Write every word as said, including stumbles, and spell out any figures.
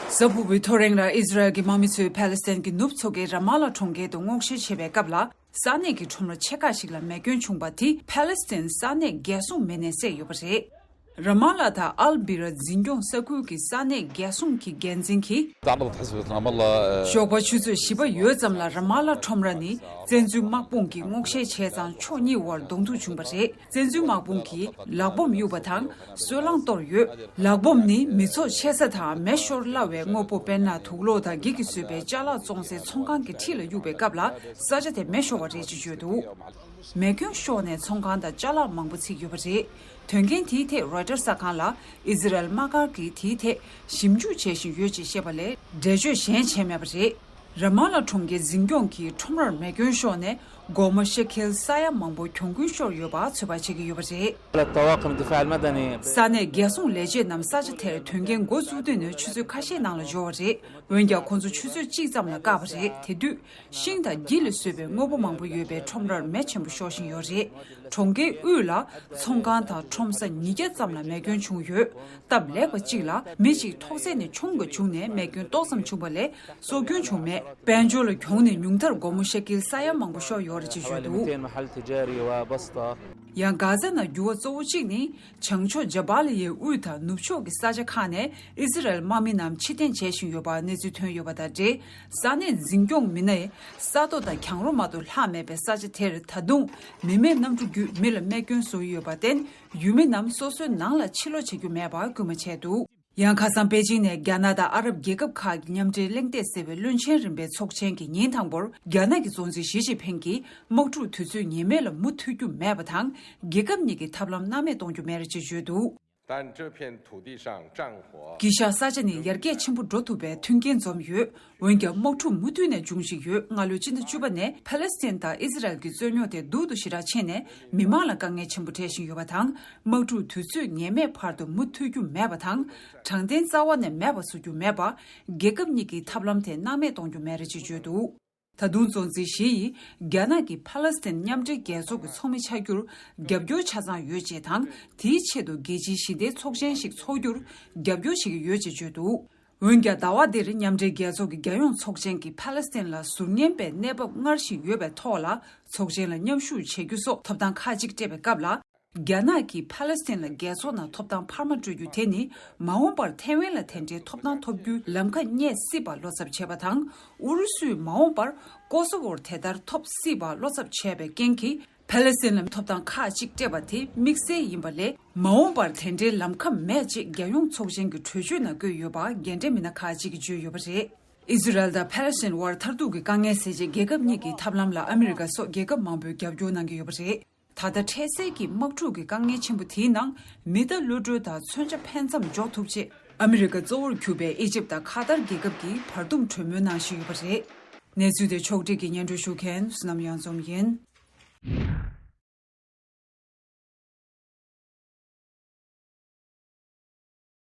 གཟའ་ཕུར་བུའི་ཐོ་རེངས་ལ་ཨི་ཟི་རལ་གྱི་དམག་མི་ཚོས་ཕཱ་ལེ་སི་ཐན་གྱི་ནུབ་མཚོ་ཁའི་ར་མ་ལ་གྲོང་ཁྱེར་དུ་སྔོག་བཤེར་བྱེད་པའི་སྐབས་ལ། ས་གནས་ཀྱི་ཁྲོམ་ར་ཆེ་ཁག་ཞིག་ལ་མེ་སྐྱོན་བྱུང་བ་དེས་ཕཱ་ལེ་སི་ཐན་ས་གནས་རྒྱལ་སྲུང་མི་སྣས་བསད་ཡོད་པ་རེད། ར་མ་ལ་དང་ཨལ་བི་ར་འཛིན་སྐྱོང་ས་ཁུལ་གྱི་ས་གནས་རྒྱལ་སྲུང་གི་འགན་འཛིན་གྱིས། تعرضت حزب رام الله ཞོགས་པ་ཆུ་ཚོད་བཞི་པ་ཡོལ་ཙམ་ལ་ར་མ་ལ་ཁྲོམ་ར་ནི་བཙན་འཛུལ་དམག་དཔུང་གིས་སྔོག་བཤེར་བྱས་ཙང་ཕྱོགས་གཉིས་དབར་གདོང་ཐུག་བྱུང་བ་རེད། བཙན་འཛུལ་དམག་དཔུང་གིས་ལག་སྦོམ་གཡུགས་པ་དང་སོལ་རླངས་གཏོར་ཡོད། ལག་སྦོམ་ནི་མི་ཚོགས་ཆེ་ས་དང་མེ་ཤོར་སླ་བའི་དངོས་པོ། དཔེར་ན། དུག་ལོག་དང་འགྱིག་གིས་བཟོས་པའི་ཅ་ལག་བཙོང་སའི་ཚོང་ཁང་གི་འཁྲིས་ལ་གཡུགས་པའི་སྐབས་ལ་ས་ཆ་དེ་མེ་ཤོར་བ་རེད་ཅེས་བརྗོད་འདུག་མེ་སྐྱོན་ཤོར་ནས་ཚོང་ཁང་དང་ཅ་ལག་མང་པོ་ཚིག་ཡོད་པ་རེད། དོན་རྐྱེན་དེའི་ཐད་རོའི་ཊར་གསར་ཁང་ལ་ཨི་ཟི་རལ་དམག་སྒར་གྱིས་དེའི་ཐད་ཞིབ་འཇུག་བྱེད་བཞིན་ཡོད་ཅེས་བཤད་པ་ལས་འགྲེལ་བརྗོད་གཞན་བྱས་མེད་པ་རེད། ར་མ་ལ་གྲོང་ཁྱེར་འཛིན་སྐྱོང་གིས་ཁྲོམ་རར་མེ་སྐྱོན་ཤོར་ནས་སྒོར་མོ་ཤེ་ཁེལ་ས་ཡ་མང་པོ་གྱོང་གུན་ཤོར་ཡོད་པ་ཚོད་དཔག་བྱེད་ཀྱི་ཡོད་པ་རེད། ས་གནས་རྒྱལ་སྲུང་ལས་བྱེད་རྣམས་ས་ཆ་དེར་དོན་རྐྱེན་འགོ་བཙུགས་དུས་ནས་ཆུ་ཚོད་ཁ་ཤས་ནང་ལ་འབྱོར་བ་རེད། འོན་ཀྱང་ཁོང་ཚོ་ཆུ་ཚོད་གཅིག་ཙམ་ལ་བཀག་པ་རེད། དེ་དུས་ཤིང་དང་འགྱིག་ལས་བཟོས་པའི་དངོས་པོ་མང་པོ་ཡོད་པའི་ཁྲོམ་རར་མེ་ཆེན་པོ་ཤོར་བཞིན་ཡོད་རེད། གྲོང་ཁྱེར་དབུས་ལ་ཚོང་ཁང་དང་ཁྲོམ་ས་ཉིས་བརྒྱ་ཙམ་ལ་མེ་སྐྱོན་བྱུང་ཡོད། སྟབས་ལེགས་པ་གཅིག་ལ་མི་གཅིག་ཐོག་བརྩེགས་ནས་མཆོང་དགོས་བྱུང་ནས་མེ་སྐྱོན་ཏོག་ཙམ་བྱུང་བ་ལས་སྲོག་སྐྱོན་བྱུང་མེད། དཔལ་འབྱོར་ལ་གྱོང་ནི་ཉུང་མཐར་སྒོར་མོ་ཤེ་ཁེལ་ས་ཡ་མང་པོ་ཤོར་ཡོད་རེད་ཅེས་བརྗོད་འདུག་ཡང་། གྷ་ཟ་ནང་འགྱུར་བ་གཙོ་བོ་གཅིག་ནི། བྱང་ཕྱོགས་ཇ་བཱ་ལི་ཡའི་དབུས་དང་ནུབ་ཕྱོགས་ཀྱི་ས་ཆ་ཁག་ནས་ཨི་ཟི་རལ་དམག་མི་རྣམས་ཕྱིར་འཐེན་བྱེད་བཞིན་ཡོད་པ་གནས་ཚུལ་ཐོན་ཡོད་པ་དང་འབྲེལ། ས་གནས་འཛིན་སྐྱོང་མི་སྣས་ས་རྡོ་དང་གྱང་རོ་མ་གཏོགས་ལྷག་མེད་པའི་ས་ཆ་དེར་ད་དུང་མི་མེད་གནམ་གྲུ་བརྒྱུད་མི་ལ་རྨས་སྐྱོན་བཟོ་ཡི་ཡོད་པར་བརྟེན། ཡུལ་མི་རྣམས་སོ་སོའི་ནང་ལ་ཕྱིར་ལོག་བྱེད་རྒྱུ་མེད་པར་སྐུལ་མ་བྱས་འདུག་ཡང་ཁ་སང་པེ་ཅིང་ནས་རྒྱ་ནག་དང་ཨ་རབ་རྒྱལ་ཁབ་ཁག་གི་མཉམ་འབྲེལ་གླེང་སྟེགས་ཟེར་བའི་བློན་ཆེན་རིམ་པའི་ཚོགས་ཆེན་གྱི་ཉིན་དང་པོར། རྒྱ་ནག་གི་གཙོ་འཛིན་ཞི་ཅིན་ཕིང་གིས་དམག་འཁྲུག་དུས་ཚོད་ངེས་མེད་ལ་མུ་མཐུད་རྒྱུ་མེད་པ་དང་། རྒྱལ་ཁབ་གཉིས་ཀྱི་ཐབས་ལམ་སྣང་མེད་གཏོང་རྒྱུ་མེད་རེད་ཅེས་བརྗོད་འདུག 但这片土地上战火 གི་ཤག་ས་ཆ་ནི་ཡར་རྒྱས་ཆེན་པོ་འགྲོ་ཐུབ་པའི་མཐུན་རྐྱེན་འཛོམས་ཡོད། འོན་ཀྱང་དམག་འཁྲུག་མུ་མཐུད་ནས་འབྱུང་བཞིན་ཡོད། སྔ་ལོའི་སྤྱི་ཟླ་བཅུ་པ་ནས་ཕ་ལེ་སི་ཐན་དང་ཨི་ཟི་རལ་གྱི་རྩོད་རྙོག་དེ་སྡུག་ཏུ་ཞེ་དྲག་ཕྱིན་ནས་མི་མང་ལ་དཀའ་ངལ་ཆེན་པོ་འཕྲད་བཞིན་ཡོད་པ་དང་། དམག་འཁྲུག་དུས་ཚོད་ངེས་མེད་བར་དུ་མུ་མཐུད་རྒྱུ་མེད་པ་དང་། དྲང་བདེན་རྩ་བ་ནས་མེད་པ་བཟོ་རྒྱུ་མེད་པ། རྒྱལ་ཁབ་གཉིས་ཀྱི་ཐབས་ལམ་དེ་སྣང་མེད་གཏོང་རྒྱུ་མེད་རེད་ཅེས་བརྗོད་འདུག་ད་དུང་གཙོ་འཛིན་ཞི་ཡིས་རྒྱ་ནག་གིས་ཕ་ལེ་སི་ཐན་མཉམ་འབྲེལ་རྒྱལ་ཚོགས་ཀྱི་ཚོགས་མི་ཆགས་རྒྱུར་རྒྱབ་སྐྱོར་ཆ་ཚང་ཡོད་ཅེས་དང་། དེའི་ཆེད་དུ་རྒྱལ་སྤྱིའི་ཞི་བདེའི་ཚོགས་ཆེན་ཞིག་འཚོགས་རྒྱུར་རྒྱབ་སྐྱོར་བྱེད་ཀྱི་ཡོད་ཅེས་བརྗོད་འདུག་འོན་ཀྱང་། ཟླ་བ་འདིར་མཉམ་འབྲེལ་རྒྱལ་ཚོགས་ཀྱི་རྒྱལ་ཡོངས་ཚོགས་ཆེན་གྱིས་ཕ་ལེ་སི་ཐན་ལ་ཟུར་ཉན་པའི་གནས་བབ་སྔར་བཞིན་ཡོད་པའི་ཐོག་ལ་ཚོགས་ཆེན་ལ་མཉམ་ཞུགས་བྱེད་རྒྱུ་སོགས་ཐོབ་ཐང་ཁག་ཅིག་སྤྲད་པའི་སྐབས་ལ། རྒྱ་ནག་གིས་ཕ་ལེ་སི་ཐན་ལ་རྒྱལ་ཚོགས་ནང་ཐོབ་ཐང་འཕར་མ་སྤྲོད་རྒྱུ་དེ་ནི། མ་འོངས་པར་ཐའེ་ཝན་ལ་དེ་འདྲའི་ཐོབ་ཐང་ཐོབ་རྒྱུའི་ལམ་ཁ་རྙེད་སྲིད་པ་བློ་འཚབ་བྱས་པ་དང་། ཨུ་རུ་སུས་མ་འོངས་པར་ཀོ་སོ་ཝོར་དེ་ལྟར་ཐོབ་སྲིད་པ་བློ་འཚབ་བྱས་པའི་རྐྱེན་གྱིས། ཕ་ལེ་སི་ཐན་ལ་ཐོབ་ཐང་ཁག་ཅིག་སྤྲད་པ་དེ་དམིགས་བསལ་ཡིན་པ་ལས། མ་འོངས་པར་དེ་འདྲའི་ལམ་ཁ་མེད་ཅེས་རྒྱལ་ཡོངས་ཚོགས་ཆེན་གྱི་གྲོས་ཆོད་ནང་བཀོད་ཡོད་པ་རྒན་གྲས་མི་སྣ་ཁག་ཅིག་གིས་བརྗོད་ཡོད་པ་རེད། ཨི་ཟི་རལ་དང་ཕ་ལེ་སི་ཐན་དབར་མཐར་ཐུག་གི་དཀའ་ངལ་སེལ་ཆེད་རྒྱལ་ཁབ་གཉིས་ཀྱི་ཐབས་ལམ་ལ་ཨ་མི་རི་ཀ་སོགས་རྒྱལ་ཁབ་མང་པོས་རྒྱབ་སྐྱོར་གནང་གི་ཡོད་པ་རེད། ད་ལྟ་འཕྲལ་སེལ་གྱི་དམག་འཁྲུག་གི་དཀའ་ངལ་ཆེན་པོ་དེའི་ནང་མི་རྟ་གློད་གྲོལ་དང་མཚོན་ཆ་ཕན་མཚམས་འཇོག་ཐུབ་ཆེད། ཨ་མི་རི་ཀ་གཙོ་བོར་གྱུར་པའི་ཨི་ཇིབ་དང་ཁ་ཏར་རྒྱལ་ཁབ་ཀྱིས་བར་འདུམ་གྲོས་མོལ་གནང་བཞིན་ཡོད་པ་རེད། གནས་ཚུལ་དེ་ཕྱོགས་སྒྲིག་གིས་སྙན་སྒྲོན་ཞུ་མཁན་བསོད་ནམས་གཡང་འཛོམས་ཡིན།